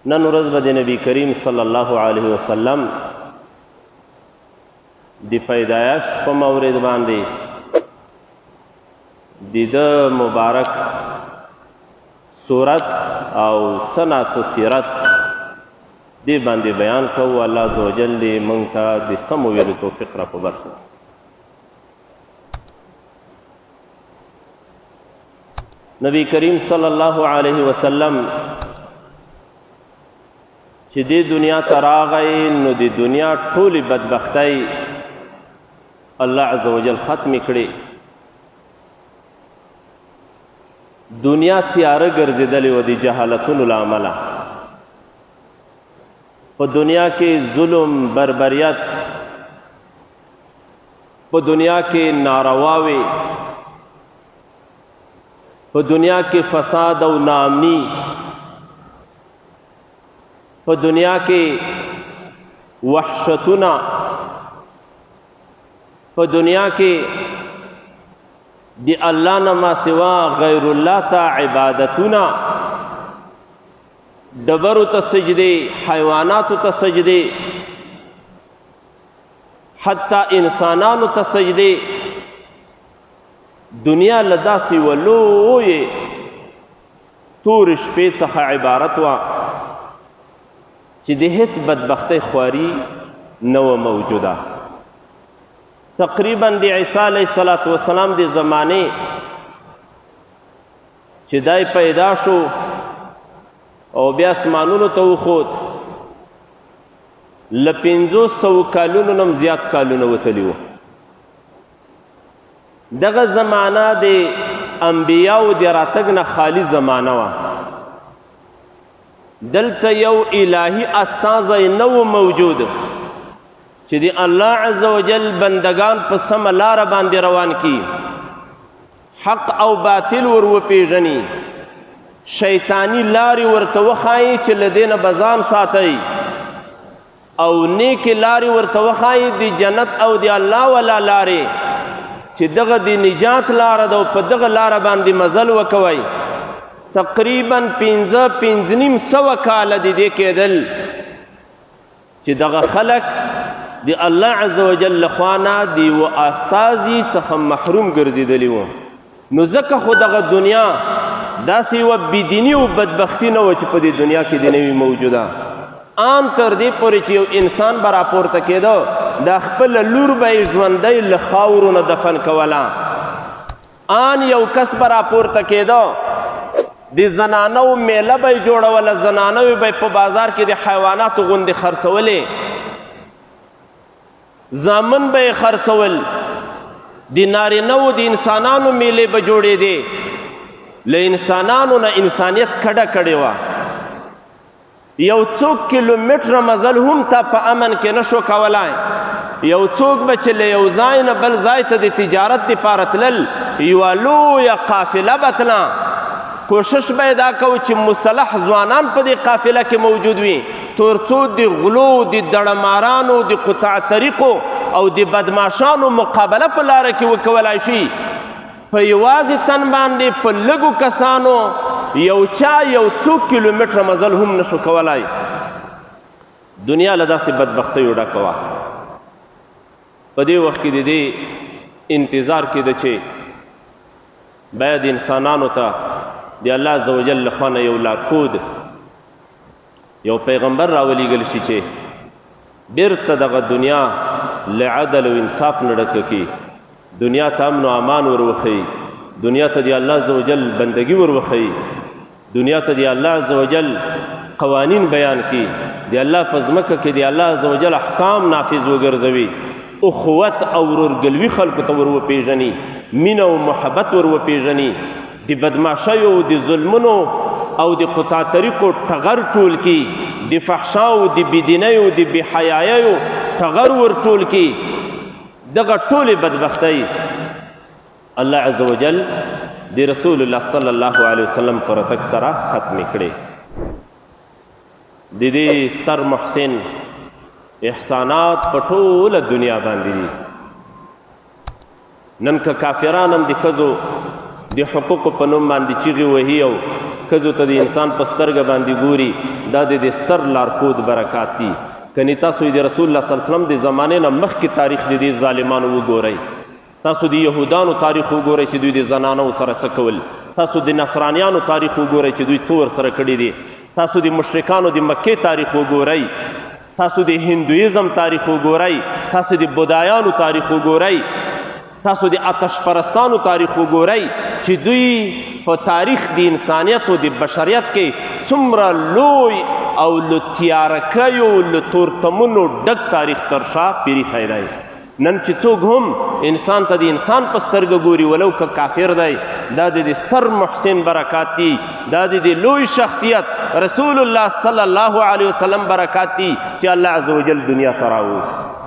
نن ورځ به د نبی کریم صلی الله علیه وسلم د پیدایش په مورد باندې د ده مبارک صورت او څه ناڅه سیرت دې باندې بیان کوو. الله عز وجل دې موږ ته د سمو ویلو توفیق را په برخه کړي. نبی کریم صلی الله علیه وسلم چې دې دنیا ته راغی، نو د دنیا ټولې بدبختۍ الله عز وجل ختمې کړې. دنیا تیاره ګرځېدلې وه د جهالتونو له امله. په دنیا کې ظلم، بربریت، په دنیا کې نارواوې، په دنیا کې فساد او ناامني، په دنیا کې وحشتونه، په دنیا کې د الله نه ما سوا غیر الله ته عبادتونه، ډبرو ته سجدې، حیواناتو ته سجدې، حتی انسانانو ته سجدې. دنیا له داسې یوه لویې تورې شپې څخه عبارت وه چې د هیڅ بدبختۍ خواري نه وه موجوده. تقریبا د عیسی علیه الصلاة والسلام د زمانې چې دای پیدا شو او بیا اسمانونو ته وخوت، له 500 کالونو نم زیات کالونه وتلي وو. دغه زمانه د انبیاو د راتګ نه خالی زمانه وه. دلته یو الهي استازی نه و موجود چې د الله عز وجل بندگان په سمه لاره باندې روان کی، حق او باطل ور وپیژني، شیطانی لارې ورته وښایي چې له دې نه به ځان ساتئ، او نیکې لارې ورته وښایي د جنت او د الله والا لارې چې دغه د نجات لاره ده او په دغه لاره باندې مزل وکوئ. تقریبا 5، 5.5 کاله د دې کېدل چې دغه خلک د الله عز وجل لخوا نه د یوه استازي څخه محروم ګرځېدلي وو. نو ځکه خو دغه دنیا داسې یوه بېدیني او بدبختي نه وه چې په دې دنیا کې دې نه وي موجوده. آن تر دې پورې چې یو انسان به راپورته کېده، دا خپله لور به یې ژوندی له خاورو نه دفن کوله. آن یو کس به راپورته کېده، د زنانو میله به یې جوړوله، زنانوې به یې په بازار کې د حیواناتو غوندې خرڅولې، زامن به یې خرڅول، د نارینهو د انسانانو میلې به جوړېدې. له انسانانو نه انسانیت کډه کړې وه. یو څو کیلومتره مزل هم تا په امن کې نشو کولای. یو څوک به چې له یو ځای نه بل ځای ته د تجارت دپاره تلل، یوه لویه قافله به تله، کوشش به یې دا کو چې مسلح ځوانان په دې قافله کې موجود وي، تر څو د غلو، د دړمارانو، د قطع طریقو او د بدماشانو مقابله په لاره کې وکولای شي. په یوازې تن باندې په لږو کسانو یو چا یو څو کیلومتره مزل هم نشو کولای. دنیا له داسې بدبختیو ډکه وه. په دې وخت کې د دې انتظار کېده چې باید انسانانو ته د الله عز وجل لخوا نه یو لارښود، یو پیغمبر راولیږل شي چې بیرته دغه دنیا له عدل او انصاف نه ډکه کړي، دنیا ته امن او امان ور وښیي، دنیا ته د الله عز وجل بندګي ور وښیي، دنیا ته د الله عز وجل قوانین بیان کړي، د الله په ځمکه کې د الله عز وجل احکام نافذ وګرځوي، اخوت او ورورګلوي خلکو ته ور وپېژني، مینه او محبت ور وپېژني، د بدمعشیو، د ظلمونو او د قطع طریقو ټغر ټول کی، د فحشاو، د بېدینیو، د بېحیاییو ټغر ور ټول کی. دغه ټولې بدبختۍ الله عز وجل د رسول الله صلی الله علیه وسلم پر راتګ سره ختمې کړې. د دې ستر محسن احسانات په ټوله دنیا باندې دي. نن که کافران هم د ښځو د حقوقو په نوم باندې چیغې وهي او ښځو ته د انسان په سترګه باندې ګوري، دا د دې ستر لارښود برکات دي. کني تاسو د رسول الله صلی الله علیه وسلم د زمانې نه مخکې تاریخ د دې ظالمانو وګورئ، تاسو د یهودانو تاریخ وګورئ چې دوی د زنانو سره څه کول، تاسو د نصرانیانو تاریخ وګورئ چې دوی څه ورسره کړي دي، تاسو د مشرکانو د مکې تاریخ وګورئ، تاسو د هندویزم تاریخ وګورئ، تاسو د بودایانو تاریخ وګورئ، تاسو د آتش پرستانو تاریخ وګورئ چې دوی په تاریخ د انسانیت او د بشریت کې څومره لوی او له تیارکیو له تورتمونو ډک تاریخ تر شا پریښی دی. نن چې څوک هم انسان ته د انسان په سترګه ګوري ولو که کافر دی، دا د دې ستر محسن برکات دي، دا د دې لوی شخصیت رسول الله صلی الله علیه وسلم برکات دي چې الله عز وجل دنیا ته راوست.